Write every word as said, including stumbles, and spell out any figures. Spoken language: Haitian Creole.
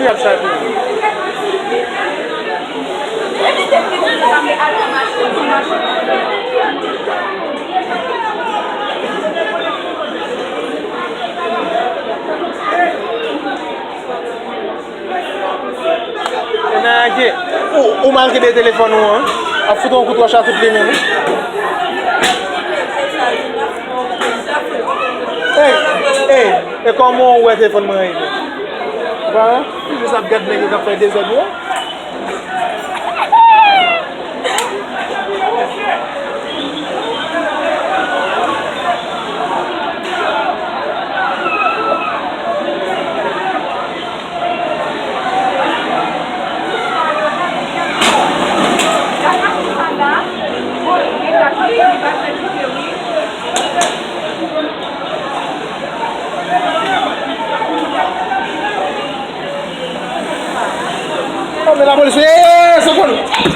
Y ap chape. Ou, ou mal kenbe telefòn ou an. Ap fout yon kout wòch a tout li menm. Ey, ey, e kòman ou wè telefòn mwen rete? Ou pa wè? Ou jis ap gad nèg yo k ap fè dezòd yo. Oh, men lapolis, eh, eh, eh, sekonn.